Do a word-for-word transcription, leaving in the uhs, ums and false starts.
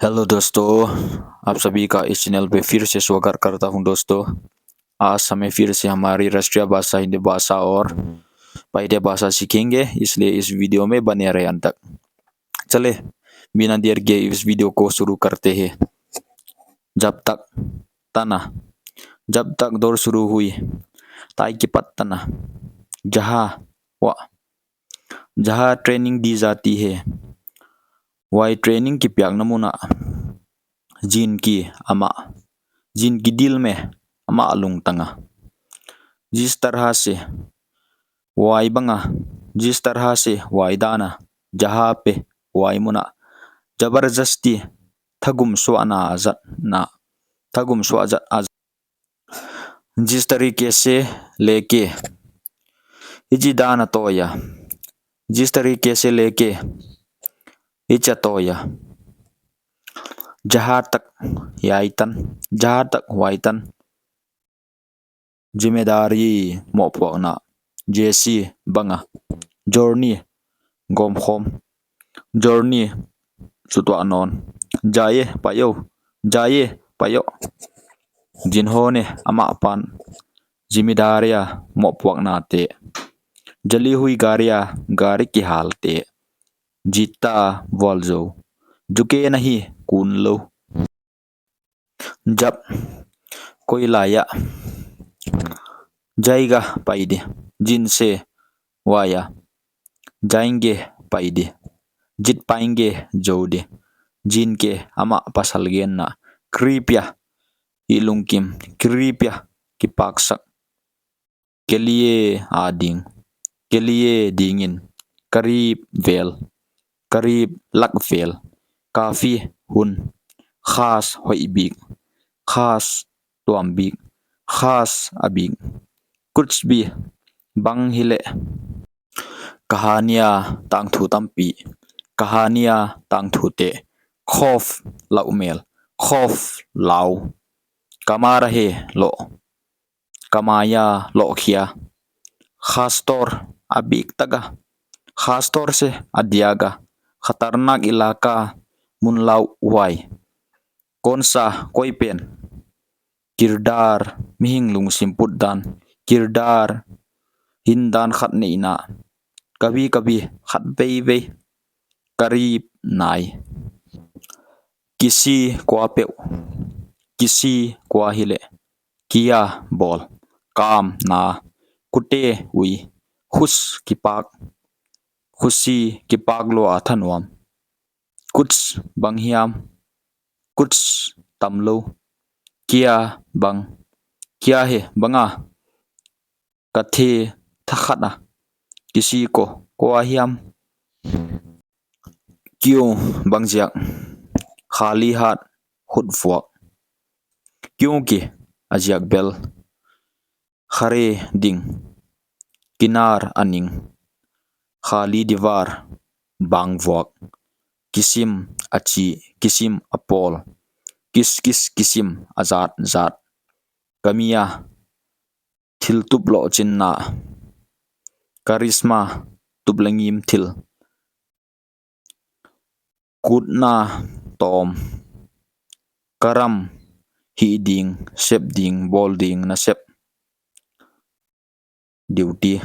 हेलो दोस्तों, आप सभी का इस चैनल पे फिर से स्वागत करता हूं दोस्तों। आज हमें फिर से हमारी राष्ट्रीय भाषा हिंदी भाषा और पाइटे भाषा सीखेंगे, इसलिए इस वीडियो में बने रहे अंत तक। चले, बिना देर के इस वीडियो को शुरू करते हैं। जब तक, तना। जब तक दौड़ शुरू हुई, tai kipat तना. जहाँ, वा. जहाँ ट्रेनिंग दी जाती है, huai training kipiakna mun ah. जिनकी, amah. जिनकी दिल में, amah lungtang ah. जिस तरह से, huai bang ah. जिस तरह से, huai dan ah. जहाँ पे, huai mun ah. जबरदस्ती, thagum suahna a zatna. Thagum suah zat a जिस तरीके से लेके, hichi dan a tawi a. जिस तरीके से लेके, hichi a tawi a. जहाँ तक, hiai tan. जहाँ तक, huai tan. जिम्मेदारी, mohpuakna. जैसी, bang a. जोड़नी, gawmkhawm. जोड़नी, sutuah nawn. जाइए, pai ou. जाइए, pai ou. जिन्होंने, amah apan. जिम्मेदारियां, mohpuaknate. जली हुई गाड़ियां, gari kihalte. जीता, vualzou. झुके नहीं, kunlou. जब, koilai ah. जाएगा, pai di. जिनसे, huai ah. जाएंगे, pai di. जीत पाएंगे, zou di. जिनके, amah pasal genna. कृपया, i lungkim. कृपया, kipaksak. के लिए, ading. के लिए, dingin. करीब, vel. करीब, lak vel. काफी, hun. खास, hoih bik. खास, tuam bik. खास, a bik. कुछ भी, bang hileh. कहानियां, tangthu tampi. कहानियां, tangthute. खौफ, lauhmel. खौफ, lau. कमा रहे, loh. कमाया, lohkhia. खासतौर, a biktak a. खासतौर से, a diak a. खतरनाक इलाका, mun lauhuai. कौन सा, koi pen. किरदार, mihing lungsim putdan. किरदार, hindan khat neihna. कभी कभी, khatveivei. करीब, nai. किसी, kuapeuh. किसी, kua hileh. किया, bawl. काम, na. कुटे, ui. खुश, kipak. खुशी, kipaklou a thanuam. कुछ, bang hiam. कुछ, tamlou. क्या, bang. क्या है, bang a. कथे, thakhat a. किसी को, kua hiam. क्यों, bangziak. खाली हाथ, khutvuak. क्योंकि, a ziak bel. खड़े, ding. किनार, a ning. खाली दीवार, bangvuak. किस्म, a chih. किस्म, a pawl. किस किस किस्म, a zat zat. कमियां, thil tup lohchinna. करिश्मा, tup leh ngim thil. कूदना, tawm. करम, hih ding, sep ding, bawl ding, nasep. Duty.